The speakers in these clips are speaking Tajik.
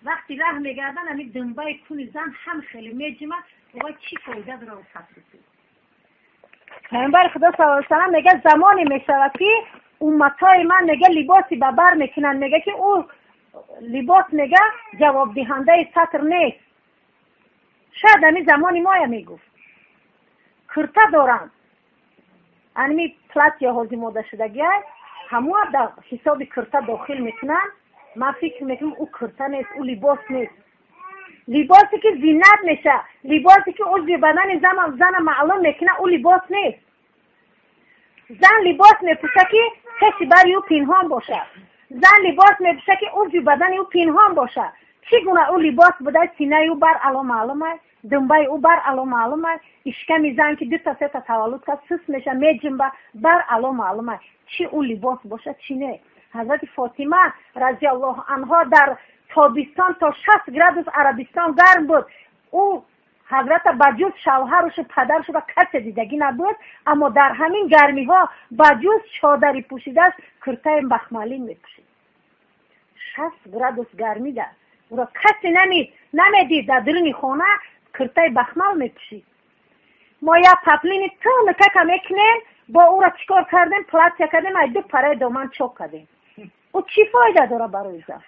Вақти раҳ мегарданд, ҳамин думбаи куни зан ҳам хеле меҷима. Вай чӣ фоида дора сатри? Пайғамбари Худо саллаллоҳу алайҳи васаллам мега, замоне мешавад, ки умматҳои ман, мега, либоси ба бар мекунанд, мега, ки ӯ либос, мега, ҷавобдиҳандаи сатр нест. Шояд ҳамин замони моя мегуфт. Курта доранд, анми платья ҳози модашудагиай, ҳамоа дар ҳисоби курта дохил мекунанд. Ман фикр мекунам, ӯ курта нест, ӯ либос нест. Либосе ки зинат меша, либосе ки узви бадани зана маълум мекунад, ӯ либос нест. Зан либос мепӯша, ки пеши бари ӯ пинҳон бошад. Зан либос мепӯша, ки узви бадани ӯ пинҳон бошад. Чӣ гуна ӯ либос буда, синаи ӯ бар ало маълум аст, думбаи ӯ бар ало маълум аст, ишками зан, ки дута сета таваллуд кард, сус меша, меҷунба, бар ало маълум аст. Чӣ ӯ либос бошад, чӣ не? Ҳазрати Фотима разиаллоҳу анҳо дар тобистон то 60 градус Арабистон гарм буд. Ӯ ҳазрата ба ҷуз шавҳарушу падарушу ба касе дидагӣ набуд, аммо дар ҳамин гармиҳо ба ҷуз чодари пӯшидаш куртаи бахмалин мепӯшид. 60 градус гармида ӯро касе намедид, дар дуруни хона куртаи бахмал мепӯшид. Мо як паплини тунукака мекунем, бо ӯро чӣ кор кардем? Платья кардем, ай ду параи доман чок кардем. Ӯ чӣ фоида дора барои зан?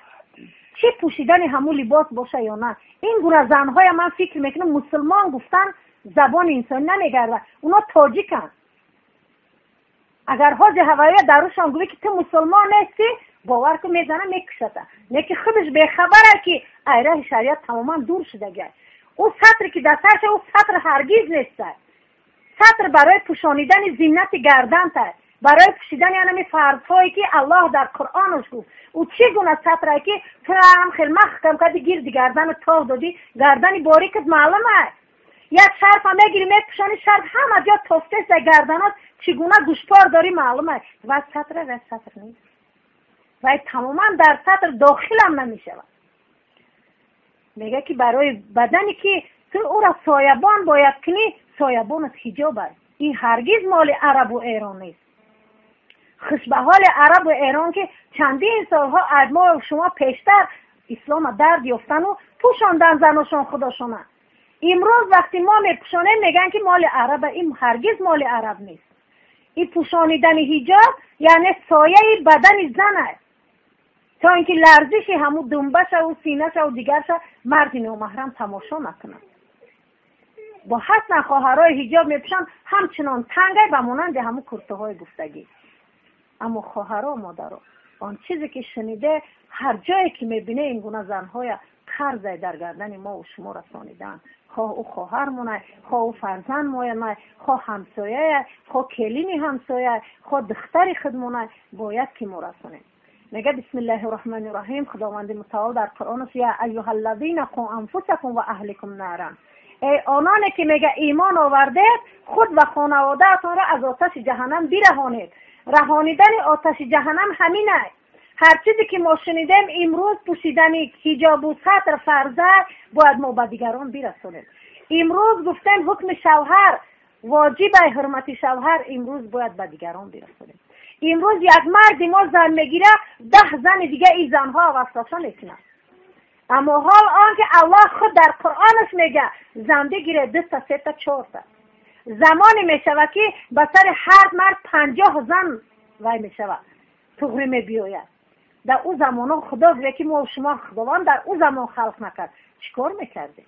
Чӣ пӯшидани ҳамун либос боша ё на? Ин гуна занҳоя, ман фикр мекунам, мусулмон гуфтан забони инсонӣ намегардад. Оно тоҷиканд. Агар ҳози ҳавоя дарушон гӯӣ, ки ту мусулмон нестӣ, бовар кун, мезана, мекушата. Не ки худаш бехабара, ки айраҳи шариат тамоман дур шудагиай. Ӯ сатре ки дар сарша, ӯ сатр ҳаргиз неста. Сатр барои пӯшонидани зинати гарданта, барои пӯшидани анами фарзҳое, ки Аллоҳ дар Қуръонаш гуфт. Ӯ чӣ гуна сатрае, ки ту ҳам хел маҳкам карди, гирди гардану тов додӣ, гардани борикат маълум аст? Як шарфа мегири, мепӯшонӣ, шарф ҳама ҷо тофтеста, гарданот чӣ гуна гӯшпор дорӣ, маълум аст. Вай сатра, вай сатр нест, вай тамоман дар сатр дохилам намешавад. Мега, ки барои бадане, ки ту ӯра соябон бояд кунӣ, соябонат ҳиҷоб аст. Ин ҳаргиз моли арабу Эрон нест. Хуш ба ҳоли арабу Эрон, ки чандин солҳо аз мо шумо пештар ислома дард ёфтану пӯшондан заношон худошона. Имрӯз вақти мо мепӯшонем, мегӯянд, ки моли араба. Ин ҳаргиз моли араб нест. Ин пӯшонидани ҳиҷоб яъне сояи бадани зан аст, то ин ки ларзиши ҳамун думбашаву синашаву дигарша марди номаҳрам тамошо накунад. Бо ҳастан хоҳарҳои ҳиҷоб мепӯшанд, ҳамчунон тангай, ба монанди ҳамун куртаҳои гуфтагӣ. Аммо хоҳаро, модаро, он чизе ки шуниде, ҳар ҷое ки мебине, ин гуна занҳоя қарзай дар гардани мову шумо расонидаанд. Хоҳ ӯ хоҳармонай, хоҳ ӯ фарзанд моянай, хоҳ ҳамсояя, хоҳ келини ҳамсояй, хоҳ духтари худмонай, бояд ки мо расонем. Мега: бисмиллаҳи роҳмани роҳим. Худованди мутаол дар Қуръонаш: я аюҳаллазина қу анфусакум ва аҳликум наран. Эй ононе ки, мега, имон овардед, худ ва хонаводаатонро аз оташи ҷаҳаннам бираҳонед. Раҳонидани оташи ҷаҳаннам ҳамин аст. Ҳар чизе ки мо шунидем имрӯз, пӯшидани ҳиҷобу сатр фарза, бояд мо ба дигарон бирасонем. Имрӯз гуфтем, ҳукми шавҳар воҷибай, ҳурмати шавҳар, имрӯз бояд ба дигарон бирасонем. Имрӯз як марди мо зан мегира, 10 зани дига ин занҳо васваса мекунанд. Аммо ҳол он ки Аллоҳ худ дар Қуръонаш мега, зан бигире дута, сета, чорта. Замоне мешавад, ки ба сари ҳар мард 50 зан вай мешавад, туғрӣ мебиёяд. Дар ӯ замонҳо, Худо гӯя, ки мо шумо Худованд дар ӯ замон халқ накард, чӣ кор мекардем?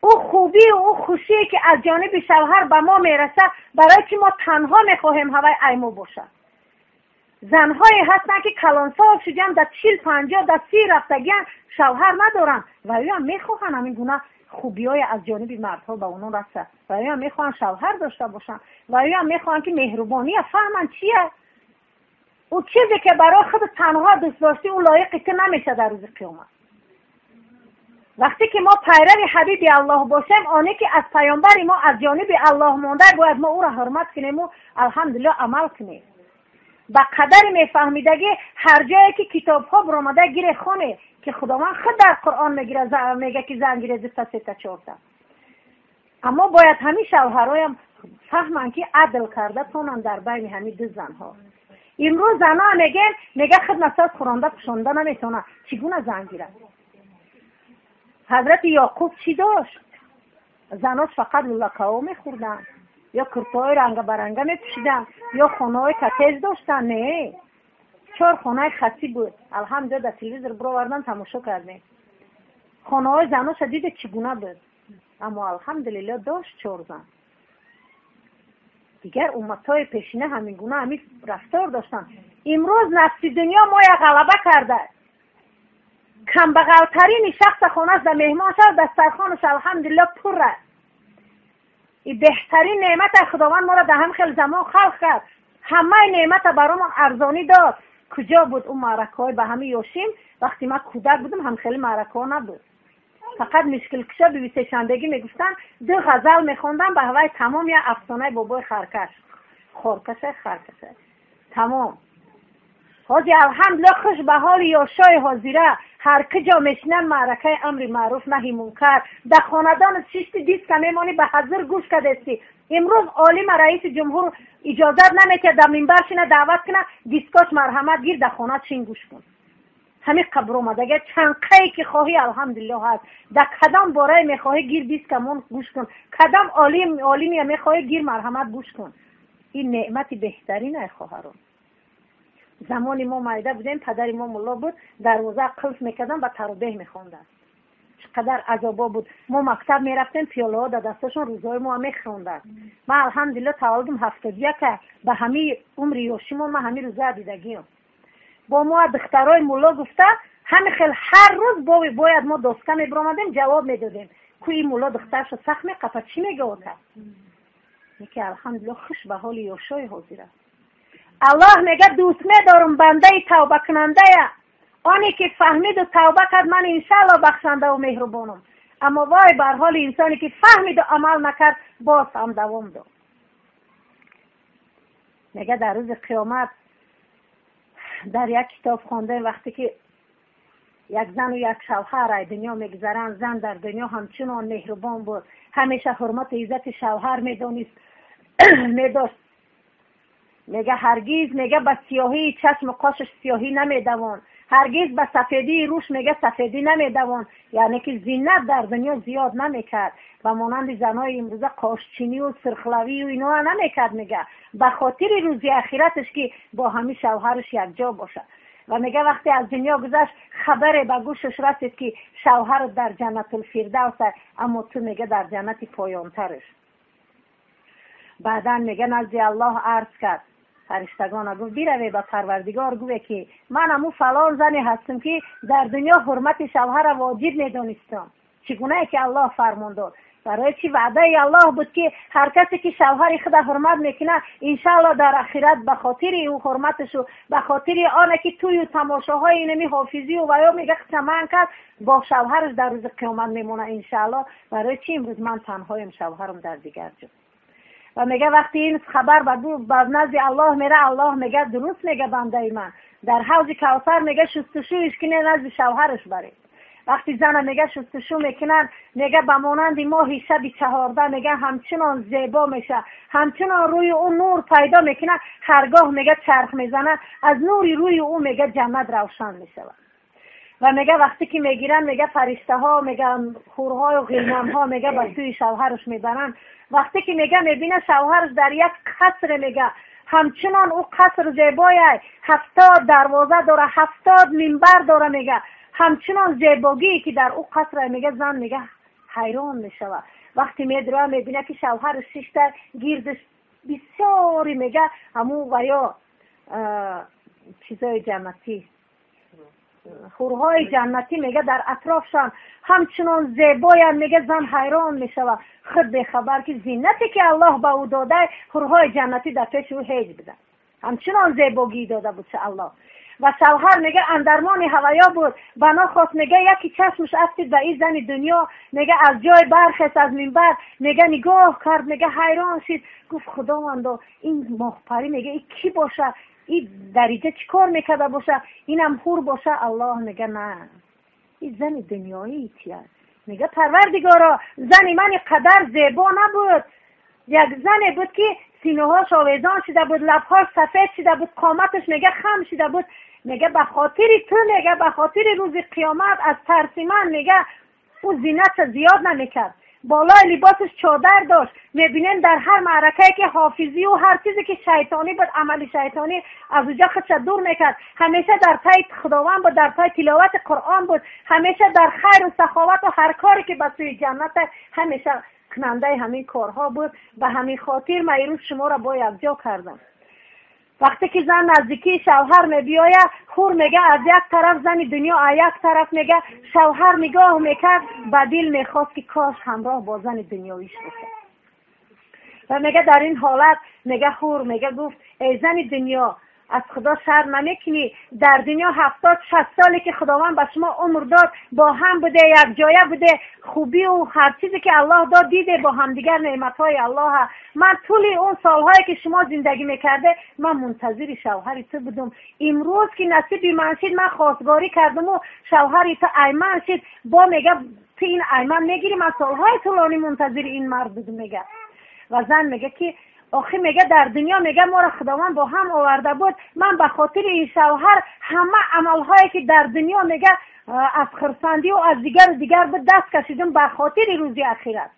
Ӯ хубию ӯ хушие, ки аз ҷониби шавҳар ба мо мерасад, барои чи мо танҳо мехоҳем ҳавай аймо бошад? Занҳое ҳастанд, ки калонсол шудиан, дар 40, 50, дар 30 рафтагиан, шавҳар надоранд ва ӯям мехоҳанд ҳамин гуна хубиҳое аз ҷониби мардҳо ба онон расад, ва ӯям мехоҳанд шавҳар дошта бошанд, ва ӯям мехоҳанд, ки меҳрубония фаҳманд чия. Ӯ чизе ки барои худ танҳо дӯст доштӣ, ӯ лоиқи ту намешавад дар рӯзи қиёмат. Вақте ки мо пайрави ҳабиби Аллоҳ бошем, оне ки аз паёмбари мо аз ҷониби Аллоҳ монда, бояд мо ӯро ҳурмат кунему, алҳамдулилло, амал кунем ба қадари мефаҳмидагӣ. Ҳар ҷое ки китобҳо биромада, гире, хоне, ки Худованд худ дар Қуръон мегира, мега, ки зан гире дута, сета, чорта. Аммо бояд ҳамин шавҳароям фаҳманд, ки адл карда тонанд дар байни ҳамин ду занҳо. Имрӯз зана мегем, мега худ насаз хӯронда пӯшонда наметавона, чӣ гуна зан гирад? Ҳазрати Ёқуб чӣ дошт? Занош фақат лулакао мехӯрданд, ё куртаҳои рангабаранга мепӯшиданд, ё хонаҳои катеж доштанд. Не, 4 хонаи хасӣ буд. Алҳамдулилла дар телевизор бировардан, тамошо кардем. Хонаҳои заноша диде чӣ гуна буд, аммо алҳамдулилла дошт 4 зан. Дигар умматҳои пешина ҳамин гуна ҳамин рафтор доштанд. Имрӯз нафси дунё моя ғалаба карда. Камбағалтарини шахса хонаш дар меҳмон шавад, дастархонаш алҳамдулилла пур аст. И беҳтарин неъмата Худованд моро дар ҳамин хел замон халқ кард. Ҳамаи неъмата баромон арзонӣ дод. Куҷо буд он маъракаҳои ба ҳамин ёшим? Вақте ман кӯдак будам, ҳам хеле маъракаҳо набуд. Фақат мишкилкушо биби сешанбегӣ мегуфтанд, 2 ғазал мехондам, ба ҳавай тамом як афсонаи бобои харкаш. Хоркаша, харкаша. Тамом. Ҳозир алҳамдулилла хуш ба ҳоли ёшои ҳозира, ҳар куҷо мешинанд маъракаи амри маъруф наҳи мункар. Дар хонадон шишти диска мемонӣ, ба ҳазир гӯш кардести. Имрӯз олима раиси ҷумҳур иҷозат наметиҳад дар минбар шина даъват кунад, дискош марҳамат гир, дар хона чин гӯш кун. Ҳамин қабр омадага чанқае ки хоҳӣ алҳамдулиллоҳ ҳаст. Дар кадом борае мехоҳӣ гир дискамон гӯш кун, кадом олимия мехоҳӣ гир марҳамат гӯш кун. Ин неъмати беҳтарин ай хоҳарон. Замони мо майда будем, падари мо мулло буд, дарвоза қулф мекардам, ба таробеҳ мехонданд. Чӣ қадар азобо буд. Мо мактаб мерафтем, пиёлаҳо дар дасташон рӯзҳои мо мехӯронданд. Ман алҳамдулиллоҳ таваллудам 71, ба ҳамаи умри ёшимон ман ҳамин рӯза дидагиам. Бо мо духтарои мулло гуфта, ҳамин хел ҳар рӯз бояд мо доска мебиромадем, ҷавоб медодем. Ку ин мулло духтаршо сахт меқапа, чӣ мегӯяд? Яке алҳамдулиллоҳ хуш ба ҳоли ёшои ҳозир аст. Аллоҳ мега дӯст медорам бандаи тавбакунандая, оне ки фаҳмиду тавба кард, ман иншааллоҳ бахшандаву меҳрубонам. Аммо вой бар ҳоли инсоне ки фаҳмиду амал накард, боз ҳам давом дод. Мега дар рӯзи қиёмат дар як китоб хондем, вақте ки як зану як шавҳар ай дунё мегузаранд, зан дар дунё ҳамчунон меҳрубон буд, ҳамеша ҳурмату иззати шавҳар медонист, медошт. Мега ҳаргиз мега ба сиёҳии чашму қошаш сиёҳӣ намедавон, ҳаргиз ба сафедии рӯш мега сафедӣ намедавон. Яъне ки зинат дар дунё зиёд намекард, ба монанди занои имрӯза қошчинию сирхлавию иноа намекард. Мега ба хотири рӯзи ахираташ ки бо ҳамин шавҳараш якҷо бошад. Ва мега вақте аз дунё гузашт, хабаре ба гӯшаш расид ки шавҳарат дар ҷаннатулфирдавс аст, аммо ту мега дар ҷаннати поёнтараш. Баъдан мега назди Аллоҳ арз кард, фариштагона гуфт бираве ба Парвардигор, гӯе ки ман аму фалон зане ҳастам ки дар дунё ҳурмати шавҳара воҷиб медонистам, чӣ гунае ки Аллоҳ фармон дод. Барои чӣ ваъдаи Аллоҳ буд ки ҳар касе ки шавҳари худа ҳурмат мекунад, иншааллоҳ дар ахират ба хотири ӯ ҳурматашу ба хотири оне ки тӯю тамошоҳои инами ҳофизию ва ё мега чаман кард, бо шавҳараш дар рӯзи қиёмат мемонад иншааллоҳ. Барои чӣ имрӯз ман танҳоям, шавҳарам дар дигар ҷо? Ва мега вақти ин хабар ба назди Аллоҳ мера, Аллоҳ мега дуруст мега бандаи ман, дар ҳавзи Кавсар мега шустушӯиш кине, назди шавҳараш баред. Вақти зана мега шустушу мекунанд, мега ба монанди моҳи шаби 14 мега ҳамчунон зебо меша, ҳамчунон рӯи ӯ нур пайдо мекунад, ҳаргоҳ мега чарх мезанад, аз нури рӯи ӯ мега ҷаннат равшан мешавад. Ва мега вақте ки мегиранд, мега фариштаҳо, мега хурҳою ғилмонҳо мега ба сӯи шавҳараш мебаранд. Вақте ки мега мебинад шавҳараш дар як қасре, мега ҳамчунон ӯ қаср зебояй, 70 дарвоза дора, 70 минбар дора, мега ҳамчунон зебогие ки дар ӯ қасре, мега зан мега ҳайрон мешавад. Вақте медура мебинад ки шавҳараш шишта, гирдаш бисёре мега ҳамун ва ё чизои ҷаннатӣ, хурҳои ҷаннатӣ мега дар атрофшон ҳамчунон зебоянд. Мега зан ҳайрон мешавад, худ бехабар ки зинате ки Аллоҳ ба ӯ дода, хурҳои ҷаннатӣ дар пеши ӯ ҳеҷ буданд, ҳамчунон зебогӣ дода буд Аллоҳ. Ва шавҳар мега андармони ҳаваё буд, ба нохост мега яки чашмаш афтид ба ин зани дунё, мега аз ҷой бархест аз минбар, мега нигоҳ кард, мега ҳайрон шид, гуфт Худовандо, ин моҳпарӣ мега ин кӣ боша, ин дар инҷа чӣ кор мекарда боша, инам ҳур боша? Аллоҳ мега на, ин зани дунёӣ чи аст? Мега Парвардигоро, зани ман ин қадар зебо набуд, як зане буд ки Синаҳош овезон шида буд, лабҳош сафед шида буд, қоматаш мега хам шида буд. Мега ба хотири ту, мега ба хотири рӯзи қиёмат аз тарси ман мега ӯ зинатша зиёд намекард. Болои либосаш чодар дошт. Мебинем дар ҳар маъракае ки ҳофизию ҳар чизе ки шайтонӣ буд, амали шайтонӣ, аз уҷа худша дур мекард. Ҳамеша дар пайи Худованд буд, дар пайи тиловати Қуръон буд, ҳамеша дар хайру саховату ҳар коре ки ба сӯи ҷаннат ҳамеша кунандаи ҳамин корҳо буд. Ба ҳамин хотир ман имрӯз шуморо бо якҷо кардам. Вақте ки зан наздикии шавҳар мебиёяд, ҳур мега аз як тараф, зани дунё аз як тараф, мега шавҳар нигоҳ мекард, ба дил мехост ки кош ҳамроҳ бо зани дунёвиш бошад. Ва мега дар ин ҳолат мега ҳур мега гуфт: эй зани дунё, аз Худо шарм намекунӣ? Дар дунё 70-60 соле ки Худованд ба шумо умр дод, бо ҳам буде, якҷоя буде, хубию ҳар чизе ки Аллоҳ дод диде, бо ҳамдигар неъматҳои Аллоҳа. Ман тӯли он солҳое ки шумо зиндагӣ мекарде, ман мунтазири шавҳари ту будум. Имрӯз ки насиби ман шид, ман хостгорӣ кардуму шавҳари ту айман шид. Бо мега ту ин айман мегирӣ, ман солҳои тӯлонӣ мунтазири ин мард будум мега. Ва зан мега ки охи мега дар дунё мега моро Худованд бо ҳам оварда буд, ман ба хотири ин шавҳар ҳама амалҳое ки дар дунё мега аз хурсандию аз дигару дигар буд даст кашидум ба хотири рӯзи ахират.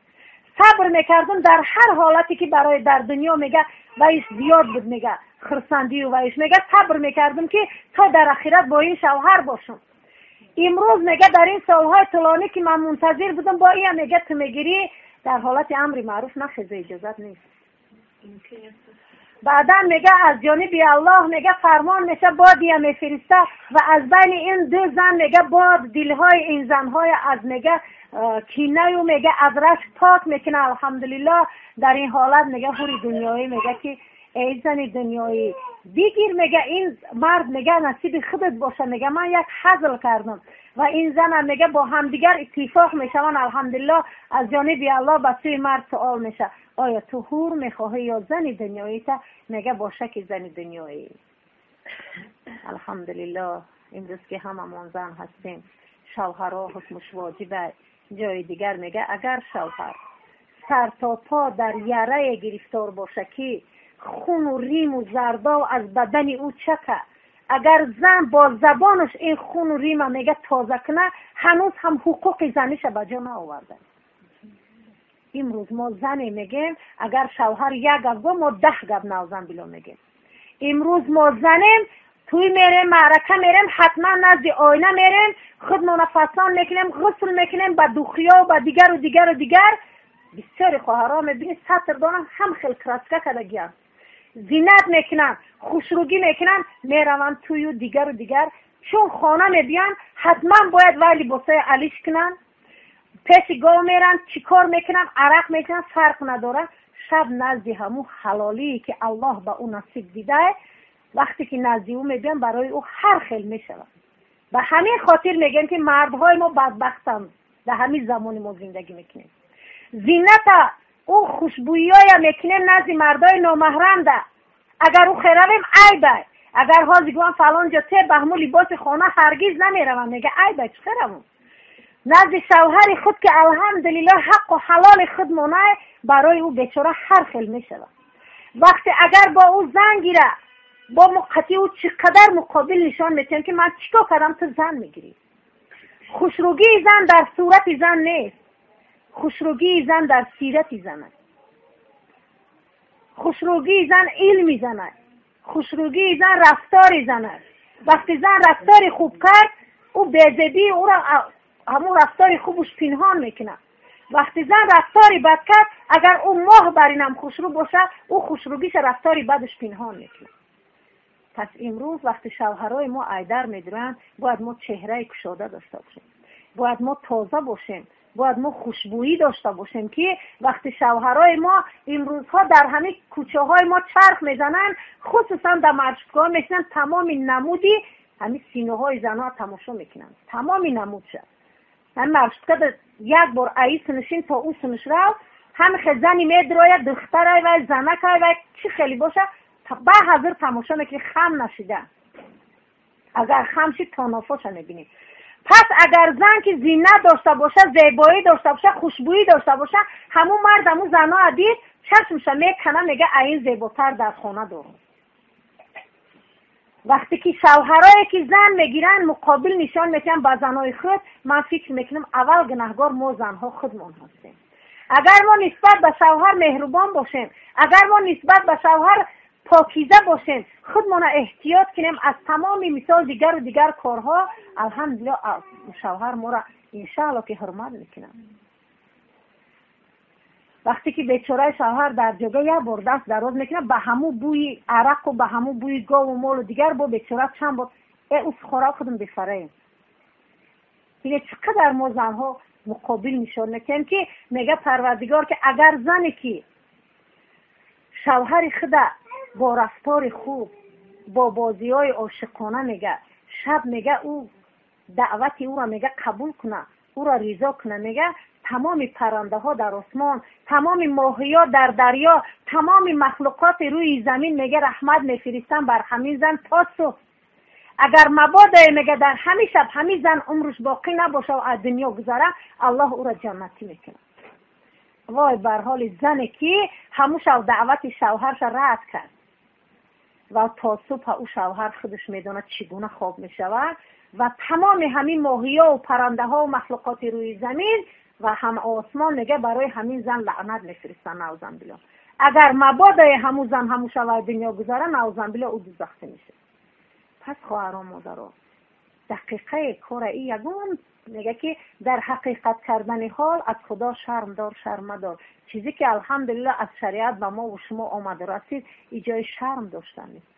Сабр мекардум дар ҳар ҳолате ки барои дар дунё мега ваиш зиёд буд, мега хурсандию ваиш мега сабр мекардум ки то дар ахират бо ин шавҳар бошум. Имрӯз мега дар ин солҳои тӯлонӣ ки ман мунтазир будум, бо ия мега ту мегирӣ, дар ҳолати амри маъруф нахеза, иҷозат нест. Баъдан мега аз ҷониби Аллоҳ мега фармон меша, бодия мефириста ва аз байни ин ду зан мега бод дилҳои ин занҳоя аз мега кинаю мега аз рашк пок мекуна. Алҳамдулиллоҳ, дар ин ҳолат мега ҳури дунёӣ мега ки эй зани дунёӣ, бигир мега ин мард мега насиби худат боша, мега ман як ҳазл кардам. Ва ин занам мега бо ҳамдигар иттифоқ мешаванд. Алҳамдулиллоҳ, аз ҷониби Аллоҳ ба сӯи мард суол меша: оё ту ҳур мехоҳӣ ё зани дунёита? Мега боша ки зани дунёӣ. Алҳамдулиллоҳ, имрӯз ки ҳамамон зан ҳастем, шавҳарҳо ҳукмш воҷиба. Ҷои дигар мега агар шавҳар сар то по дар ярае гирифтор боша ки хуну риму зардов аз бадани ӯ чака, агар зан бо забонаш ин хуну рима мега тоза куна, ҳанӯз ҳам ҳуқуқи заниша ба ҷо наоварда. Имрӯз мо зане мегем, агар шавҳар як гап го, мо 10 гап навзан било мегем. Имрӯз мо занем, тӯй мерем, маърака мерем, ҳатман назди оина мерем, худмона фасон мекунем, ғусл мекунем ба духиё, ба дигару дигару дигар. Бисёри хоҳарҳо мебинӣ сатр доранд, ҳам хел краска кардагианд, зинат мекунанд, хушрӯгӣ мекунанд, мераванд тӯю дигару дигар. Чун хона мебиёнд, ҳатман бояд вай либосҳои алиш кунанд, пеши гов меранд, чӣ кор мекунанд, арақ мекунанд, фарқ надорад. Шаб назди ҳамун ҳалолие ки Аллоҳ ба ӯ насиб дидае, вақте ки назди ӯ мебиёнд, барои ӯ ҳар хел мешавад. Ба ҳамин хотир мегӯем ки мардҳои мо бадбахтанд, дар ҳамин замони мо зиндагӣ мекунем. Зината ӯ хушбӯиёя мекунем назди мардои номаҳрамда. Агар ӯ херавем айбай, агар ҳозир гӯям фалон ҷо те ба ҳамун либоси хона ҳаргиз намеравам, мега айбай, чӣ херавам? Назди шавҳари худ ки алҳамдулиллоҳ ҳаққу ҳалоли худ монай, барои ӯ бечора ҳар хел мешавад. Вақте агар бо ӯ зан гира, бо муқати ӯ чӣ қадар муқобил нишон метиҳем ки ман чӣ кор кардам, ту зан мегирӣ. Хушрӯгии зан дар сурати зан нест, хушрӯгии зан дар сирати зан аст, хушрӯгии зан илми зан аст, хушрӯгии зан рафтори зан аст. Вақте зан рафтори хуб кард, ӯ безебии ӯро ҳамун рафтори хубаш пинҳон мекунад. Вақте зан рафтори бад кард, агар ӯ моҳ бар инам хушрӯ бошад, ӯ хушрӯгиша рафтори бадаш пинҳон мекунад. Пас имрӯз вақте шавҳарҳои мо айдар медуранд, бояд мо чеҳраи кушода дошта бошем, бояд мо тоза бошем, бояд мо хушбӯӣ дошта бошем ки вақте шавҳарҳои мо имрӯзҳо дар ҳамин кӯчаҳои мо чарх мезананд, хусусан дар маршруткаҳо мешинанд, тамоми намуди ҳамин синаҳои занҳо тамошо мекунанд, тамоми намудша. Ҳамин маршрутка як бор аи синишин то ӯ синиш рав, ҳамин хел зани медрояд, духтарай вай, занакай вай, чӣ хеле боша, ба ҳазир тамошо мекунӣ, хам нашида. Агар хам шид, то нофоша мебинӣ. Пас агар зан ки зинат дошта боша, зебоӣ дошта боша, хушбӯӣ дошта боша, ҳамун мард ҳамун заноа дид, чашмша мекана, мега аин зеботар дар хона дорам. Вақте ки шавҳарое ки зан мегиранд, муқобил нишон метиҳанд ба занои худ, ман фикр мекунам аввал гунаҳгор мо занҳо худмон ҳастем. Агар мо нисбат ба шавҳар меҳрубон бошем, агар мо нисбат ба шавҳар покиза бошем, худмона эҳтиёт кунем аз тамоми мисол дигару дигар корҳо, алҳамдулилло шавҳар моро иншаалло ки ҳурмат мекунад. Вақте ки бечораи шавҳар дар ҷога як бор даст дароз мекунад, ба ҳамун бӯи арақу ба ҳамун бӯи гову молу дигар бо бечора чанд бор устухора худм бифараем. Диге чӣ қадар мо занҳо муқобил нишон метиҳем ки мега Парвардигор ки агар зане ки шавҳари худа бо рафтори хуб, бо бозиҳои ошиқона мега шаб мега ӯ даъвати ӯро мега қабул куна, ӯро ризо куна, мега тамоми паррандаҳо дар осмон, тамоми моҳиё дар дарё, тамоми махлуқоти рӯи замин мега раҳмат мефиристанд бар ҳамин зан то субҳ. Агар мабодое мега дар ҳамин шаб ҳамин зан умрш боқӣ набоша ва аз дунё гузара, Аллоҳ ӯро ҷаннатӣ мекунад. Вой бар ҳоли зане ки ҳамун шаб даъвати шавҳарша рад кард ва то субҳ ӯ шавҳар худаш медонад чӣ гуна хоб мешавад ва тамоми ҳамин моҳиё ва паррандаҳо ва махлуқоти рӯи замин ва ҳам осмон мега барои ҳамин зан лаънат мефиристанд, наъузан билло. Агар мабодое ҳамун зан ҳамун шаб аз дунё гузара, наъузан билло, ӯ дузахтӣ мешавад. Пас хоҳарон, модаро, дақиқаи кора и ягон мега ки дар ҳақиқат кардани ҳол аз Худо шарм дор, шарм мадор. Чизе ки алҳамдулилло аз шариат ба мо ва шумо омаду расид, и ҷои шарм доштан нест.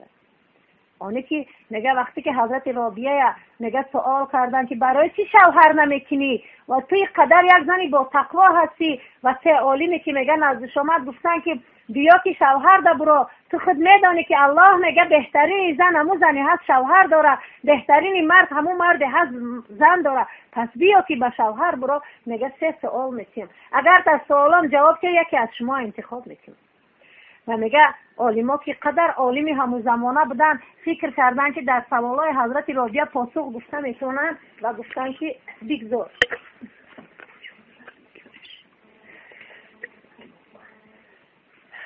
Оне ки мега вақте ки ҳазрати Робияя мега суол карданд ки барои чӣ шавҳар намекунӣ ва ту ин қадар як зани бо тақво ҳастӣ, ва се олиме ки мега наздиш омад гуфтанд ки биё ки шавҳар да буро, ту худ медонӣ ки Аллоҳ мега беҳтарини зан ҳамун зане ҳаст шавҳар дора, беҳтарини мард ҳамун марде ҳаст зан дора, пас биё ки ба шавҳар буро. Мега се суол метиҳам, агар дар суолам ҷавоб диҳ, яке аз шумо интихоб мекунам. Ва мега олимо ки қадар олими ҳамун замона буданд, фикр карданд ки дар саволҳои ҳазрати Робия посух гуфта метавонанд ва гуфтанд ки бигзор.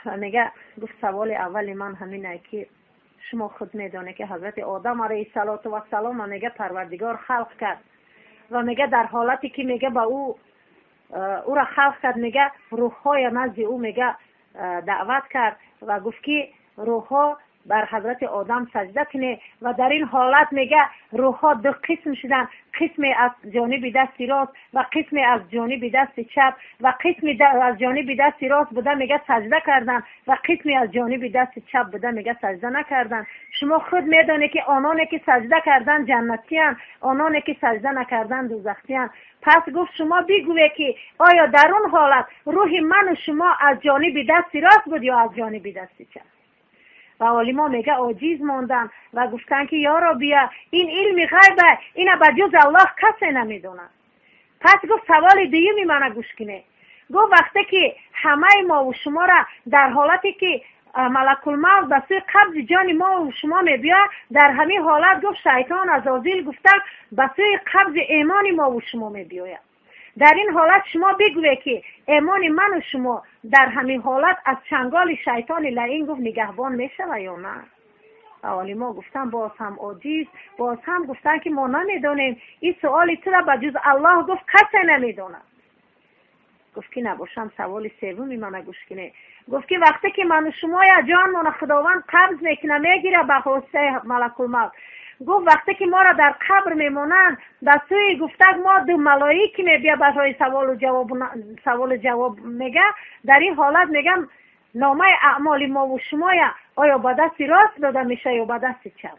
Ва мега гуфт саволи аввали ман ҳаминае ки шумо худ медонед ки ҳазрати Одам алайҳиссалоту вассалом мега Парвардигор халқ кард ва мега дар ҳолате ки мега ба ӯ ӯра халқ кард, мега рӯҳҳоя назди ӯ мега даъват кард ва гуфт ки рӯҳҳо бар ҳазрати Одам саҷда кунед. Ва дар ин ҳолат мега рӯҳҳо ду қисм шуданд, қисме аз ҷониби дасти рост ва қисме аз ҷониби дасти чап, ва қисме аз ҷониби дасти рост буда мега саҷда карданд ва қисме аз ҷониби дасти чап буда мега саҷда накарданд. Шумо худ медонед ки ононе ки саҷда карданд ҷаннатиянд, ононе ки саҷда накарданд дӯзахтиянд. Пас гуфт шумо бигӯед ки оё дар он ҳолат рӯҳи ману шумо аз ҷониби дасти рост буд ё аз ҷониби дасти чап? Ва олимо мега оҷиз монданд ва гуфтанд ки ё Робия, ин илми ғайба, ина ба ҷуз Аллоҳ касе намедонад. Пас гуфт саволи дуюми мана гӯш кунед. Гуфт вақте ки ҳамаи мову шуморо дар ҳолате ки малакулмавт ба сӯи қабзи ҷони мову шумо мебиёяд, дар ҳамин ҳолат гуфт шайтон азозил гуфта ба сӯи қабзи эмони мову шумо мебиёяд. Дар ин ҳолат шумо бигӯед ки эмони ману шумо дар ҳамин ҳолат аз чанголи шайтони лаин гуфт нигаҳбон мешавад ё на? Ва олимо гуфтанд боз ҳам оҷиз, боз ҳам гуфтанд ки мо намедонем, ин суоли тура ба ҷуз Аллоҳ гуфт касе намедонад. Гуфт ки набошам саволи севуми мана гӯш кунед. Гуфт ки вақте ки ману шумоя ҷонмона Худованд қабз мекуна, мегира ба воситаи малакулмавт, гуфт вақте ки моро дар қабр мемонанд, ба сӯи гуфтак мо ду малоики мебия барои саволу ҷавоб, саволу ҷавоб мега, дар ин ҳолат мегам номаи аъмоли мову шумоя оё ба дасти рост дода мешавад ё ба дасти чап?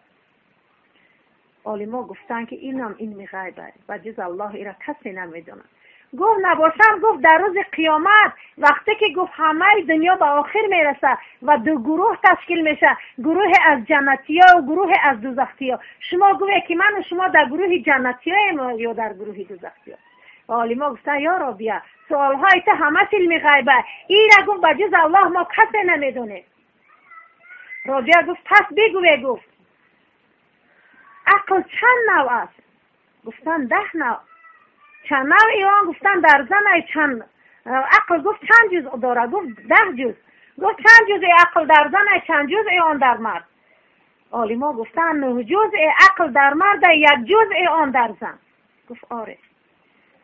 Олимо гуфтанд ки инам илми ғайб аст, ба ҷуз Аллоҳ ира касе намедонад. Гуфт набошам, гуфт дар рӯзи қиёмат вақте ки гуфт ҳамаи дунё ба охир мерасад ва ду гурӯҳ ташкил мешавад, гурӯҳе аз ҷаннатиё ва гурӯҳе аз дӯзахтиё, шумо гӯед ки ману шумо дар гурӯҳи ҷаннатиёем ё дар гурӯҳи дӯзахтиё? Ва олимо гуфтанд ё Робия, суолҳои ту ҳамаш илми ғайб аст, ира гуфт ба ҷуз Аллоҳ мо касе намедонем. Робия гуфт пас бигӯе, гуфт ақл чанд навъ аст? Гуфтанд 10 навъ. Чанд навъи он? Гуфтанд дар зан чанд ақл? Гуфт чанд ҷузъ дорад? Гуфт 10 ҷузъ. Гуфт чанд ҷузъи ақл дар зан, чанд ҷузъи он дар мард? Олимо гуфтанд 9 ҷузъи ақл дар мард, 1 ҷузъи он дар зан. Гуфт оре.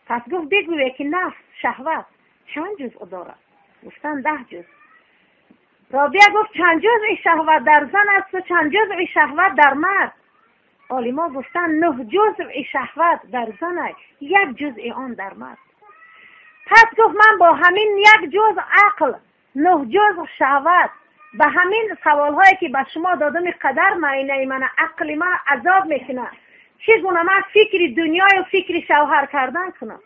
Пас гуфт бигӯе ки нафс, шаҳват чанд ҷузъ дорад? Гуфтанд 10 ҷузъ. Робия гуфт чанд ҷузъи шаҳват дар зан аст ва чанд ҷузъи шаҳват дар мард? Олимо гуфтанд 9 ҷузъи шаҳват дар зан, 1 ҷузъи он дар мард. Пас гуфт ман бо ҳамин 1 ҷузъ ақл, 9 ҷузъ шаҳват, ба ҳамин саволҳое ки ба шумо додам қадар маинаи мана ақли ман азоб мекунад. Чӣ гуна ман фикри дунёю фикри шавҳар кардан кунам?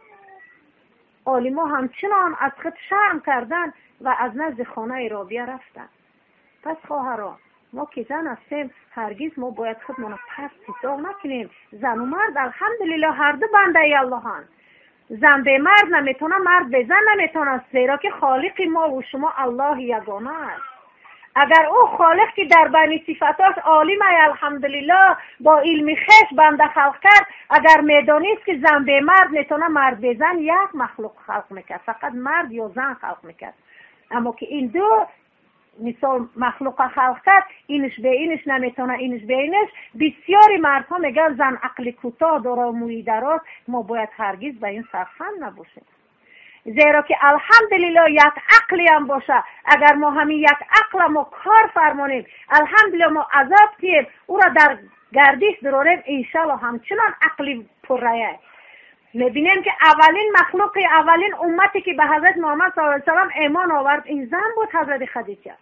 Олимо ҳамчунон аз худ шарм кардан ва аз назди хонаи Робия рафтанд. Пас хоҳаро, мо ки зан ҳастем, ҳаргиз мо бояд худмонро паст ҳисоб накунем. Зану мард алҳамдулиллоҳ ҳар ду бандаи Аллоҳанд. Зан бе мард наметавонад, мард бе зан наметавонад, зеро ки холиқи мо ва шумо Аллоҳи ягона аст. Агар ӯ холиқ ки дар байни сифатош олим ай алҳамдулиллоҳ бо илми хеш банда халқ кард, агар медонист ки зан бе мард метавонад, мард бе зан як махлуқ халқ мекард, фақат мард ё зан халқ мекард. Аммо ки ин ду мисол махлуқа халқ кард, инш бе инш наметавонад, инш бе инш. Бисёри мардҳо мегӯянд зан ақли кӯтоҳ дора, мӯи дароз. Мо бояд ҳаргиз ба ин сарханд набошем, зеро ки алҳамдулиллоҳ як ақлиам боша. Агар мо ҳамин як ақла мо кор фармонем, алҳамдулиллоҳ мо азоб кием, ӯро дар гардиш дурорем, иншаллоҳ ҳамчунон ақли пуррая. Мебинем ки аввалин махлуқи, аввалин уммате ки ба ҳазрат Муҳаммад саллаллоҳу алайҳи васаллам имон овард, ин зан буд, ҳазрати Хадича.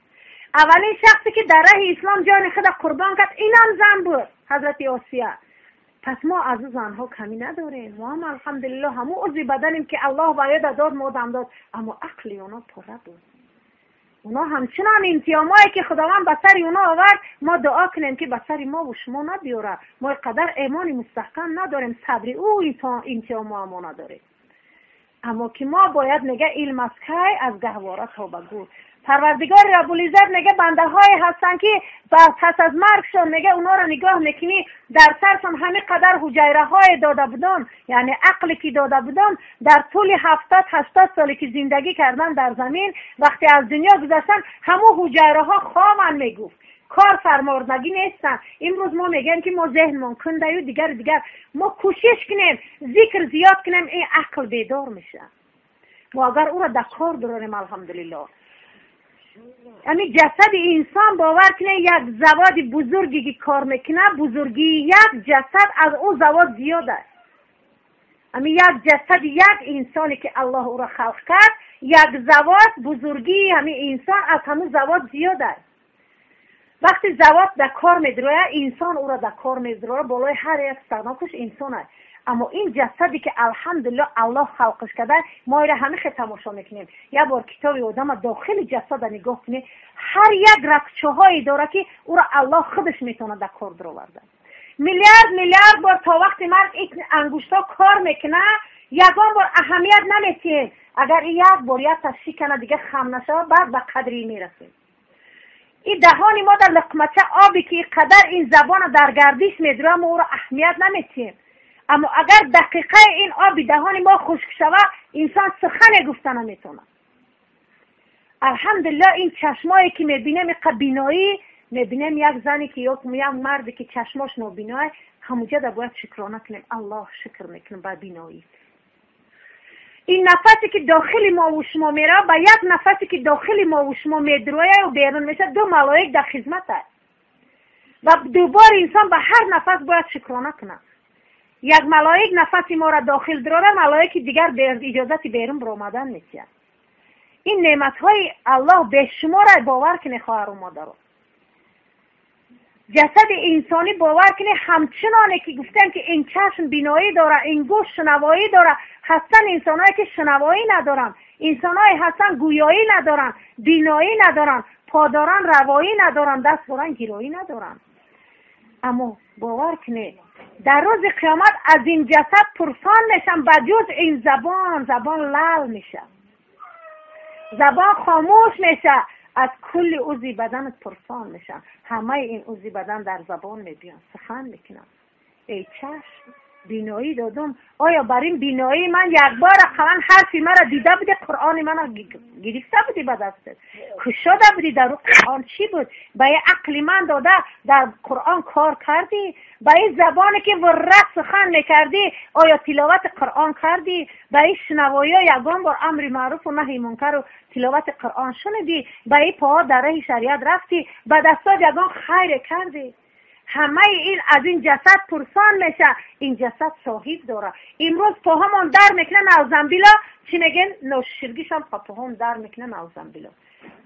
Аввалин шахсе ки дар раҳи ислом ҷони худро қурбон кард, инам зан буд, ҳазрати Осия. Пас мо аз ӯ занҳо камӣ надорем. Мо ҳам алҳамдулиллоҳ ҳамон узви баданем ки Аллоҳ ба ёда дод, мо дам дод, аммо ақли оно пурра буд. Оно ҳамчунон имтиҳонҳое ки Худованд ба сари оно овард, мо дуо кунем ки ба сари мо ва шумо набиёрад. Мо қадар имони мустаҳкам надорем, сабри ӯ имтиҳонҳо мо надорем. Аммо ки мо бояд мега илм аз кай, аз гаҳвора то ба гӯр. Парвардигори Раббулиззат мега бандаҳое ҳастанд ки пас аз маргшон мега онҳоро нигоҳ мекунӣ, дар саршон ҳамин қадар ҳуҷайраҳое дода будон, яъне ақле ки дода будон, дар тӯли 70-80 соле ки зиндагӣ кардан дар замин, вақте аз дунё гузаштан, ҳамон ҳуҷайраҳо хоманд, мегуфт кор фармордагӣ нестанд. Имрӯз мо мегӯем ки мо зеҳнмон кундаю дигар дигар. Мо кӯшиш кунем, зикр зиёд кунем, ин ақл бедор мешавад. Мо агар ӯро дар кор дорем, алҳамдулиллоҳ. Ами ҷасади инсон бовар кунед, як заводи бузурге ки кор мекунад, бузургии як ҷасад аз ӯ завод зиёд аст. Ами як ҷасади як инсоне ки Аллоҳ ӯро халқ кард, як завод бузургии ҳамин инсон аз ҳамун завод зиёд аст. Вақти завод дар кор медирояд, инсон ӯро дар кор медирояд, болои ҳар як станокаш инсон аст. Аммо ин ҷасаде ки алҳамдулиллоҳ Аллоҳ халқаш карда, мо иро ҳамин хел тамошо мекунем. Як бор китоби одама дохили ҷасада нигоҳ кунем, ҳар як рагчаҳое дорад ки ӯро Аллоҳ худаш метавонад дар кор дароварда. Миллиард миллиард бор то вақти марг ин ангуштҳо кор мекунад, ягон бор аҳамият наметиҳем. Агар як бор якта шикана, дига хам нашавад, баъд ба қадри мерасем. Ин даҳони мо дар луқмача обе ки ин қадар ин забона дар гардиш медирояд, мо ӯро аҳамият наметиҳем. Аммо агар дақиқаи ин оби даҳони мо хушк шавад, инсон сухане гуфта наметавонад. Алҳамдулиллоҳ ин чашмое ки мебинем, иқа биноӣ мебинем, як зане ки ё як марде ки чашмош нобиноа, ҳамуҷада бояд шукрона кунем. Аллоҳ шукр мекунем ба биноӣ. Ин нафасе ки дохили мо ва шумо меравад, ба як нафасе ки дохили мо ва шумо медирояд ва берун мешавад, ду малоик дар хизмат аст. Ва дубор инсон ба ҳар нафас бояд шукрона кунад. Як малоик нафаси моро дохил дирора, малоики дигар иҷозати берун баромадан метиҳад. Ин неъматҳои Аллоҳ бешумора, бовар кунед хоҳару модаро. Ҷасади инсонӣ бовар кунед, ҳамчуноне ки гуфтем ки ин чашм биноӣ дора, ин гӯш шунавоӣ дора, ҳастанд инсонҳое ки шунавоӣ надоранд, инсонҳое ҳастанд гӯёӣ надоранд, биноӣ надоранд, по доранд равоӣ надоранд, даст доранд гироӣ надоранд. Аммо бовар кунед, дар рӯзи қиёмат аз ин ҷасад пурсон мешам, ба ҷуз ин забон, забон лал мешавад, забон хомӯш мешавад, аз кулли узви баданат пурсон мешаванд. Ҳамаи ин узви бадан дар забон мебиёнд, сухан мекунанд. Эй чашм, Биноӣ додам. Оё бар ин биноии ман як бор ақаллан ҳарфи маро дида будӣ, Қуръони маро гирифта будӣ ба дастат, кушода будӣ, дар ӯ Қуръон чӣ буд? Ба ин ақли ман дода дар Қуръон кор кардӣ? Ба ин забоне ки вурра сухан мекардӣ, оё тиловати Қуръон кардӣ? Ба ин шунавоиҳо ягон бор амри маъруфу наҳи мункару тиловати Қуръон шунидӣ? Ба ин поҳо дар роҳи шариат рафтӣ? Ба дастот ягон хайре кардӣ? Ҳамаи ин аз ин ҷасад пурсон меша. Ин ҷасад соҳиб дора. Имрӯз поҳамон дар мекуна, навзамбило чӣ мегӯен, ноширгишам поҳом дар мекуна, навзамбило.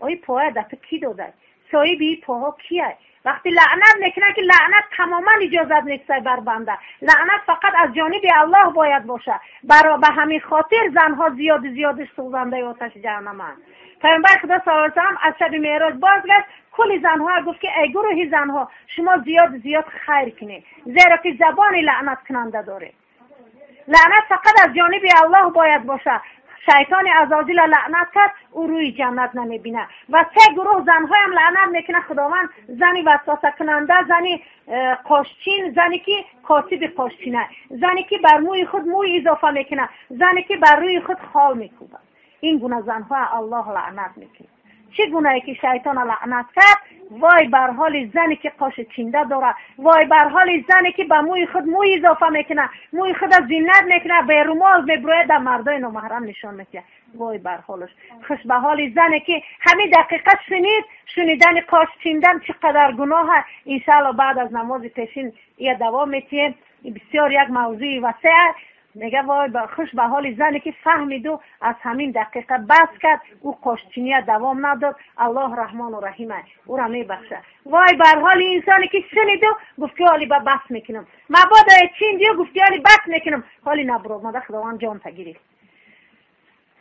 Ои поя да ту кӣ додай? Соҳиби ин поҳо кияй? Вақти лаънат мекунад, ки лаънат тамоман иҷозат нестай бар банда. Лаънат фақат аз ҷониби Аллоҳ бояд бошад. Ба ҳамин хотир занҳо зиёди зиёдиш сӯзандаи оташи ҷаҳаннаманд. Пайғамбари Худо саллаллоҳу алайҳи васаллам аз шаби меъроҷ бозгашт, кулли занҳо гуфт ки эй гурӯҳи занҳо, шумо зиёд зиёд хайр кунед, зеро ки забони лаънаткунанда доред. Лаънат фақат аз ҷониби Аллоҳ бояд бошад. Шайтони азозила лаънат кард, ӯ рӯи ҷаннат намебинад. Ва се гурӯҳ занҳоям лаънат мекунад Худованд: зани васвасакунанда, зани қошчин, зане ки котиби қошчина, зане ки бар мӯи худ мӯй изофа мекунад, зане ки бар рӯи худ хол мекӯбад. Ин гуна занҳо Аллоҳ лаънат мекунад. Чӣ гунае ки шайтона лаънат кард, вой бар ҳоли зане ки қоши чинда дорад, вой бар ҳоли зане ки ба мӯи худ мӯй изофа мекунад, мӯи худро зинат мекунад, берумол мебурояд, дар мардои номаҳрам нишон медиҳад. Вой бар ҳолаш. Хуш ба ҳоли зане ки ҳамин дақиқа шунид, шунидани қош чиндан чӣ қадар гуноҳ аст. Иншаалло баъд аз намози пешин ия давом метиҳем. Бисёр як мавзӯи васеъ. Мега вой хуш ба ҳоли зане ки фаҳмиду аз ҳамин дақиқа бас кард, ӯ қошчиния давом надод. Аллоҳ раҳмону раҳим аст, ӯра мебахшад. Вой бар ҳоли инсоне ки шуниду гуфт ки ҳоли ба бас мекунам, мабодо чиндию гуфт ки ҳоли бас мекунам, ҳоли набуромада Худованд ҷонта гирифт.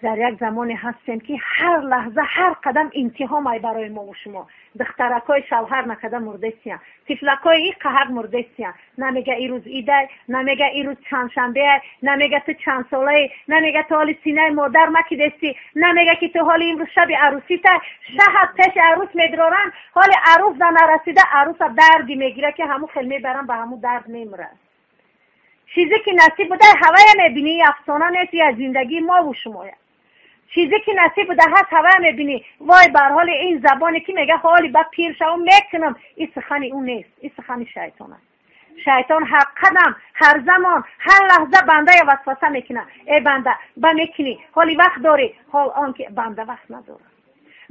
Дар як замоне ҳастем ки ҳар лаҳза, ҳар қадам имтиҳон ай барои мо ва шумо. Духтаракҳои шавҳар накарда мурдестиян, тифлакҳои и қаҳар мурдестиян. Намега ирӯз идай, намега ирӯз чандшанбеай, намега ту чандсолаи, намега ту ҳоли синаи модар макидестӣ, намега ки ту ҳоли имрӯз шаби арӯситай. Шаҳат пеши арӯс медроранд, ҳоли арӯс да нарасида арӯса дарди мегира ки ҳамун хел мебаранд, ба ҳамун дард мемирад. Чизе ки насиб буда ҳавая мебинӣ, афсона нест, я зиндагии мо ва шумоя. Чизе ки насиб буда ҳаст ҳавая мебинӣ. Вой бар ҳоли ин забоне ки мега ҳоли ба пир шавам мекунам. Ин сухани ӯ нест, ин сухани шайтон аст. Шайтон ҳар қадам, ҳар замон, ҳар лаҳза бандая васваса мекунад. Эй банда, ба мекунӣ, ҳоли вақт дорӣ, ҳол он ки банда вақт надорад.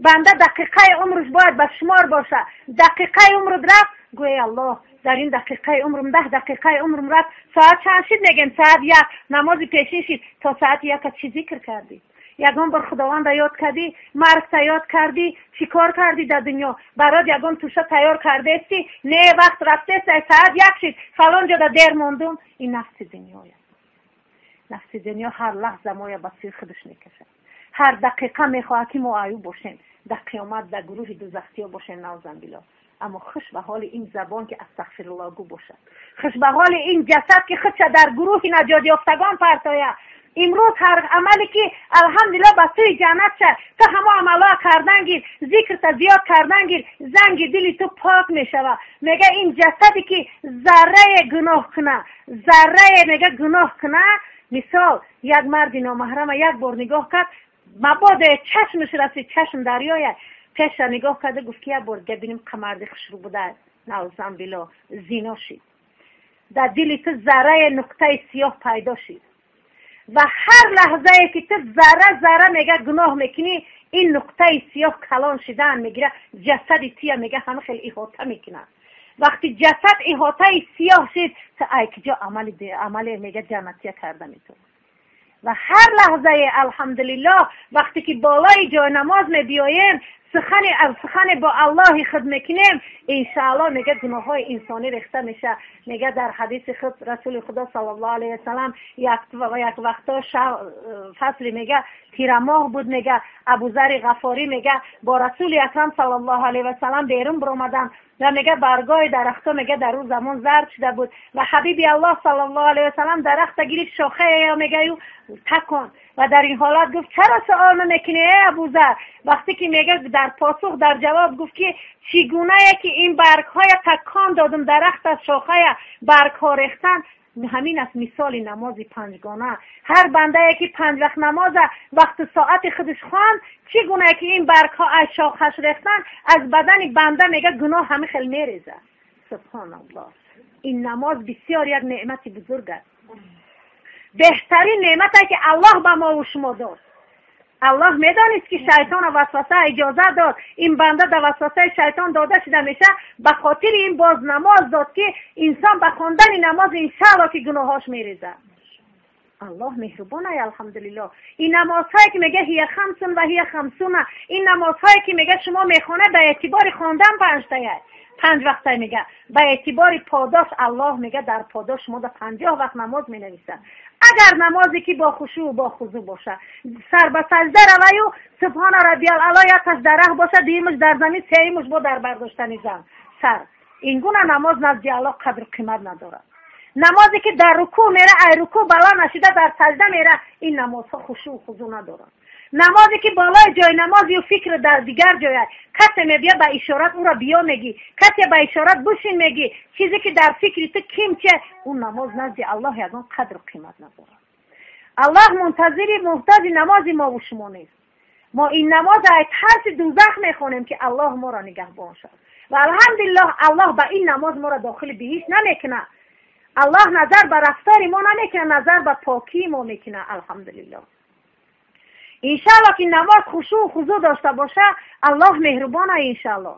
Банда дақиқаи умраш бояд ба шумор бошад. Дақиқаи умрат рафт, гӯй Аллоҳ, дар ин дақиқаи умрам, 10 дақиқаи умрам рафт. Соат чанд шид мегем? Соат 1, намози пешин шид. То соати 1 чӣ зикр кардӣ? Ягон бор Худованда ёд кардӣ? Маргта ёд кардӣ? Чӣ кор кардӣ дар дунё? Барот ягон туша тайёр кардестӣ? Не, вақт рафтест, соат 1 шид, фалон ҷода дер мондум. Ин нафси дунёя. Нафси дунё ҳар лаҳза моя ба сӯи худаш мекашад. Ҳар дақиқа мехоҳад ки мо аюб бошем, дар қиёмат дар гурӯҳи дузахтиё бошем, наузамбилло. Аммо хуш ба ҳоли ин забон ки астағфируллоҳ гӯ бошад, хуш ба ҳоли ин ҷасад ки худша дар гурӯҳи наҷотёфтагон партояд. Имрӯз ҳар амале ки алҳамдулиллоҳ ба сӯи ҷаннат шад, ту ҳамо амалҳо кардан гир, зикрта зиёд кардан гир, занги дили ту пок мешавад. Мега ин ҷасаде ки заррае гуноҳ куна, заррае мега гуноҳ куна. Мисол як марди номаҳрама як бор нигоҳ кард, мабодо чашмаш расид, чашм дарёя, пеша нигоҳ карда гуфт ки як бор дига бинем қамарди хушрӯ буда, наузамбилло, зино шид. Дар дили ту заррае нуқтаи сиёҳ пайдо шид. Ва ҳар лаҳзае ки ту зарра зарра мега гуноҳ мекунӣ, ин нуқтаи сиёҳ калон шидан мегира, ҷасади туя мега ҳама хел иҳота мекунад. Вақти ҷасад иҳотаи сиёҳ шид, ту ай киҷо амале мега ҷаннатия карда метавонӣ. Ва ҳар лаҳзае алҳамдулиллоҳ вақте ки болои ҷои намоз мебиёем, сухане бо Аллоҳи худ мекунем, иншааллоҳ мега гуноҳҳои инсонӣ рехта меша. Мега дар ҳадиси худ Расули Худо саллаллоҳу алайҳи васаллам як вақто фасли мега тирамоҳ буд, мега Абузари Ғафорӣ мега бо Расули Акрам саллаллоҳу алайҳи васаллам берун баромаданд ва мега баргоҳи дарахтҳо мега дар ӯ замон зард шуда буд ва ҳабиби Аллоҳ саллаллоҳу алайҳи васаллам дарахта гирифт, шохае мега ю такон ва дар ин ҳолат гуфт чаро суол намекунӣ эй Абузар? Вақте ки мега дар посух дар ҷавоб гуфт ки чӣ гунае ки ин баргҳоя такон додум, дарахт аз шохая баргҳо рехтан, Ҳамин аст мисоли намози панҷгона. Ҳар бандае ки панҷ вақт намоза вақту соати худаш хонд, чӣ гуна ки ин баргҳо аз шохаш рехтан, аз бадани банда мега гуноҳ ҳамин хел мерезад. Субҳоналлоҳ. Ин намоз бисёр як неъмати бузург аст. Беҳтарин неъмате ки Аллоҳ ба мо ва шумо дод. Аллоҳ медонист ки шайтона васваса иҷоза дод, ин банда дар васвасаи шайтон дода шуда меша, ба хотири ин боз намоз дод ки инсон ба хондани намоз иншааллоҳ ки гуноҳош мерезад. Аллоҳ меҳрубон ай, алҳамдулиллоҳ. Ин намозҳое ки мега ҳия хамсун ва ҳия хамсуна, ин намозҳое ки мега шумо мехонед ба эътибори хондан панҷтая, панҷ вақта мега, ба эътибори подош Аллоҳ мега дар подош шумо дар 50 вақт намоз менависад. Агар намозе ки бо хушӯъ бо хузӯъ боша, сар ба саҷда раваю субҳона раббиял аъло якаш дар раҳ боша, дуюмаш дар замин, сеюмаш бо дар бардоштани зан сар, ин гуна намоз назди Аллоҳ қадру қимат надорад. Намозе ки дар рукӯъ мера, ай рукӯъ бало нашида дар саҷда мера, ин намозҳо хушӯъ хузӯъ надорад. Намозе ки болои ҷои намозию фикр дар дигар ҷоя, касе мебия ба ишорат ӯро биё мегӣ, касе ба ишорат бушин мегӣ, чизе ки дар фикри ту ким че, он намоз назди Аллоҳ ягон қадру қимат надорад. Аллоҳ мунтазири муҳтоҷи намози мо ва шумо нест. Мо ин намоза аз тарси дӯзах мехонем ки Аллоҳ моро нигаҳбон шавад. Ва алҳамдулиллоҳ Аллоҳ ба ин намоз моро дохили биҳишт намекунад. Аллоҳ назар ба рафтори мо намекунад, назар ба покии мо мекунад. Алҳамдулиллоҳ. Иншааллоҳ ки намоз хушӯъ хузӯъ дошта боша, Аллоҳ меҳрубон ай иншааллоҳ.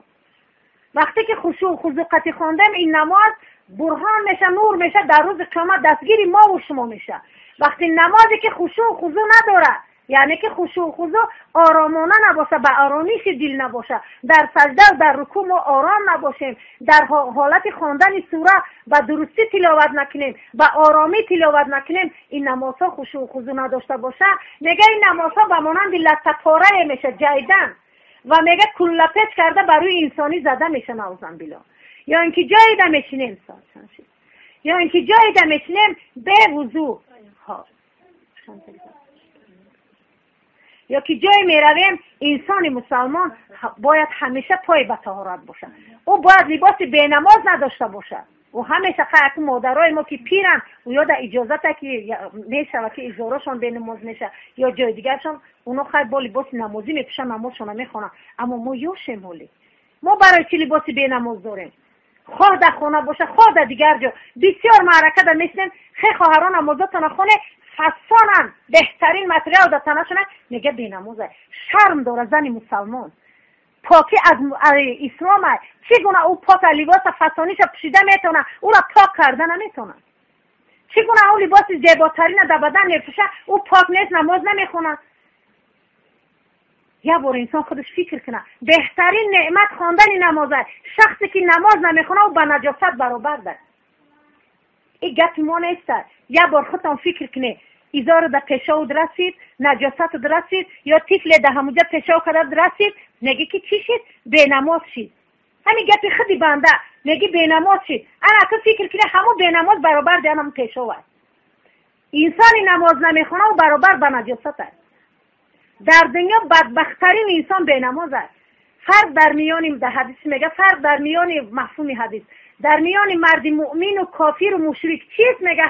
Вақте ки хушӯъ хузӯъ қатӣ хондем, ин намоз бурҳон меша, нур меша, дар рӯзи қиёмат дастгири мо ва шумо меша. Вақти намозе ки хушӯъ хузӯъ надорад, яъне ки хушӯъ хузӯъ оромона набоша, ба оромиши дил набоша, дар саҷда ва дар рукӯъ мо ором набошем, дар ҳолати хондани сура ба дурустӣ тиловат накунем, ба оромӣ тиловат накунем, ин намозҳо хушӯъ хузӯъ надошта боша, мега ин намозҳо ба монанди латтапорае меша, ҷайдан, ва мега куллапеч карда ба рӯи инсонӣ зада меша, наузан било. Ё ин ки ҷое да мешинем, ё ин ки ҷое да мешинем бе вузӯ, ё ки ҷое меравем, инсони мусалмон бояд ҳамеша пой ба таҳорат бошад. Ӯ бояд либоси бенамоз надошта бошад. Ӯ ҳамеша хайаку модарои мо ки пиранд, ӯ ё да иҷозата ки мешава ки изорошон бенамоз меша ё ҷои дигаршон, оно хай бо либоси намозӣ мепӯшанд, намозшона мехонанд. Аммо мо ёшем ҳоле. Мо барои чӣ либоси бенамоз дорем? Хоҳ дар хона боша, хоҳ дар дигар ҷо. Бисёр маърака да месинем, хе хоҳарон намозотона хоне, фасонан беҳтарин материал дар танашона, мега бенамоза. Шарм дора зани мусалмон. Покӣ аз ислом ай. Чӣ гуна ӯ пока либоса фасониша пӯшида метавона, ӯро пок карда наметавона. Чӣ гуна ӯ либоси зеботарина дар бадан мепӯша, ӯ пок нест, намоз намехонад. Як бор инсон худаш фикр кунад. Беҳтарин неъмат хондани намоз аст. Шахсе ки намоз намехонад, ӯ ба наҷосат баробар аст. Ин гапи мо нест. Як бор худтон фикр кунед. Изору да пешовуд расид, наҷосатуд расид, ё тифле да ҳамуҷа пешов карда расид, меги ки чӣ шид? Бенамоз шид. Ҳамин гапи худи банда, меги бенамоз шид. Ана ту фикр кунӣ, ҳамун бенамоз баробар ди ҳамун пешов аст. Инсони намоз намехонад, ӯ баробар ба наҷосат аст. Дар дунё бадбахттарин инсон бенамоз аст. Фарқ дар миёни, дар ҳадис мега, фарқ дар миёни мафҳуми ҳадис, дар миёни марди муъмину кофиру мушрик чист, мега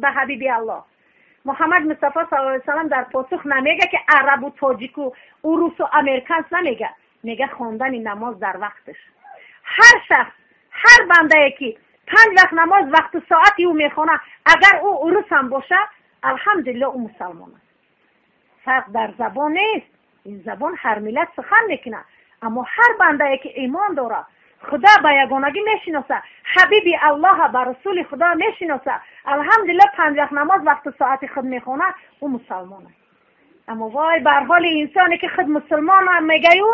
ба ҳабиби Аллоҳ. Муҳаммад Мустафо саллаллоҳу алайҳи васаллам дар посух намега ки арабу тоҷику урусу американс намега, мега хондани намоз дар вақташ. Ҳар шахс, ҳар бандае ки панҷ вақт намоз вақту соати ӯ мехонад, агар ӯ урусам боша, алҳамдулиллоҳ ӯ мусалмон аст. Фарқ дар забон нест, ин забон ҳар миллат сухан мекунад, аммо ҳар бандае ки имон дорад, Худо ба ягонагӣ мешиносад, ҳабиби Аллоҳа ба расули Худо мешиносад, алҳамдулиллоҳ панҷ вақт намоз вақту соати худ мехонад, ӯ мусалмон аст. Аммо вой бар ҳоли инсоне ки худ мусулмон мегӯю,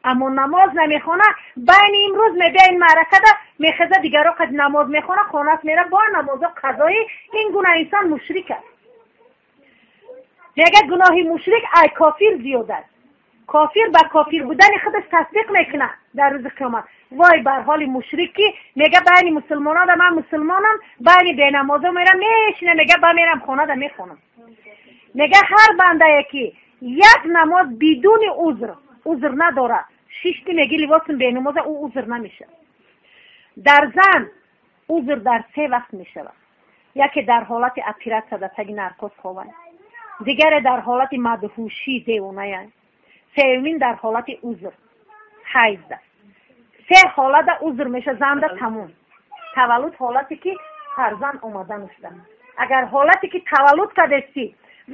аммо намоз намехонад, байни имрӯз мебия ин маъракада мехеза, дигаро қад намоз мехонад, хонас мера бо намозо қазоӣ, ин гуна инсон мушрик аст. Мега гуноҳи мушрик ай кофир зиёд аст. Кофир ба кофир будани худаш тасдиқ мекунад дар рӯзи қиёмат. Вой бар ҳоли мушрик ки мега байни мусулмонада ман мусулмонам, байни бенамозо мерам мешина, мега ба мерам хонада мехонам. Мега ҳар бандае ки як намоз бидуни узр, узр надорад, шишти меги либосум бенамоза, ӯ узр намешавад. Дар зан узр дар се вақт мешавад. Яке дар ҳолати оператсия дар таги наркоз ховай, дигаре дар ҳолати мадҳушӣ девоная, сеюмин дар ҳолати узр ҳайзда. Се ҳолата узр меша занда тамом. Таваллуд ҳолате ки фарзанд омаданушда. Агар ҳолате ки таваллуд кардести,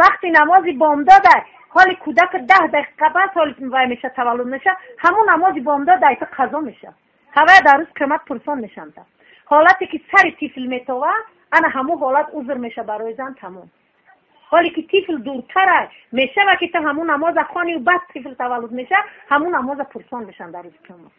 вақти намози бомдода, ҳоли кӯдак 10 дақиқа пас ҳоли вай меша таваллуд меша, ҳамун намози бомдода айта қазо меша. Ҳавая дар рӯз қиёмат пурсон мешанда. Ҳолате ки сари тифл метова, ана ҳамун ҳолат узр меша барои зан тамом. Ҳоле ки тифл дуртара мешава ки ту ҳамун намоза хонию баъд тифл таваллуд меша, ҳамун намоза пурсон мешанд дар рӯзи қиёмат.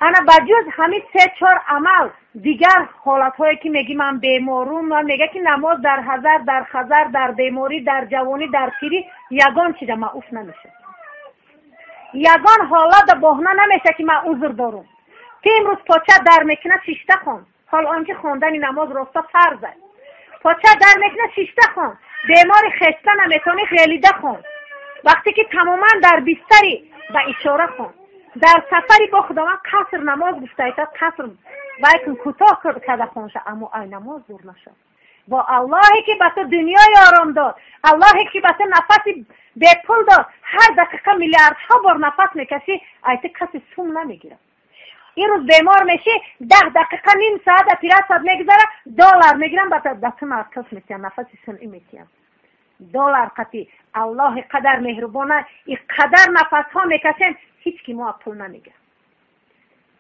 Ана ба ҷуз ҳамин 3-4 амал дигар ҳолатҳое ки меги ман беморум, ман мега ки намоз дар ҳазар, дар хазар, дар беморӣ, дар ҷавонӣ, дар пирӣ ягон чиза маъуф намешавад. Ягон ҳолата боҳна намеша ки ман узр дорум. Ту имрӯз поча дар мекуна шишта хон. Ҳол он ки хондани намоз роста фарз аст. Поча дар мекуна шишта хон. Бемори хеста наметавонӣ ғелида хон. Вақте ки тамоман дар бистари ба ишора хон. Дар сафари бо Худованд қаср намоз гуфтаита қаср вай кун кӯтоҳ карда хонша, аммо ай намоз дур нашав. Бо Аллоҳе ки ба ту дунёи ором дод, Аллоҳе ки ба ту нафаси бепул дод, ҳар дақиқа миллиардҳо бор нафас мекашӣ, ай ту касе сум намегирад. Ин рӯз бемор мешӣ, 10 дақиқа ним соат оператсият мегузара, доллар мегирам, ба ту наркоз метиҳам, нафаси сунъӣ метиҳам. Доллар қатӣ Аллоҳи қадар меҳрубона, и қадар нафасҳо мекашем, ҳеҷ ки мо пул намегирад.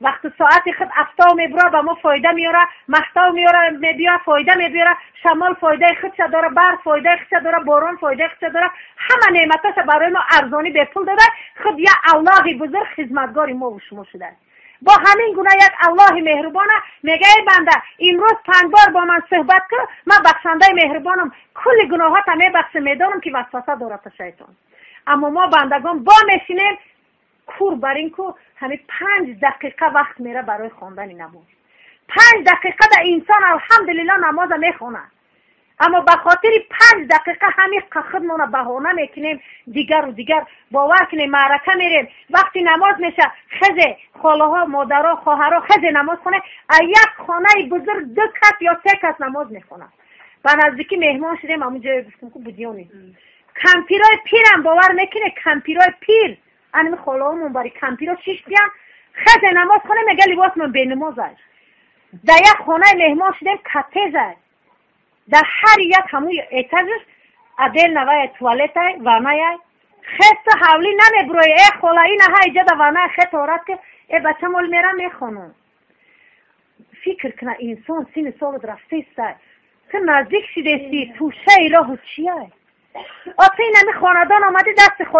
Вақти соати худ афтоб мебура, ба мо фоида меёра, маҳтоб меёра, мебиёра, фоида мебиёра, шамол фоидаи худша дора, барф фоидаи худша дора, борон фоидаи худша дора, ҳама неъматаша барои мо арзонӣ бепул дода, худ як Аллоҳи бузург хизматгори мо ва шумо шудааст. Бо ҳамин гуна як Аллоҳи меҳрубона мега: эй банда, имрӯз 5 бор бо ман суҳбат кун, ман бахшандаи меҳрубонам, кулли гуноҳата мебахшам, медонам ки васваса дорад шайтон. Аммо мо бандагон бо мешинем кур бар ин ку ҳамин 5 дақиқа вақт мера барои хондани намоз. 5 дақиқа да инсон алҳамдулилло намоза мехонад, аммо ба хотири 5 дақиқа ҳамин худмона баҳона мекунем, дигару дигар бовар кунем, маърака мерем, вақти намоз меша, хезе холаҳо, модаро, хоҳаро хезе намоз хоне, а як хонаи бузург 2 кас ё 3 кас намоз мехонад. Ба наздикӣ меҳмон шудем, ҳамун ҷое гуфтем ку будёни. Кампирои пирам бовар мекуне, кампирои пир аними холаҳомон бари кампиро шиштиям, хезе намоз хоне, мега либосмон бенамоз аст. Дар як хонаи меҳмон шудем, катез аст. Дар ҳар як ҳамун этажаш отдельно вая туалетай, ванаяй. Хеста ҳавлӣ намебурои, э хола, ина ҳа иҷода ваная хет орад ки э бачам ол мерам мехонам. Фикр куна инсон сини солат рафтеста, ту наздик шидести, тӯшаи роҳу чияй? О ту инами хонадон омадӣ, дасти холӣ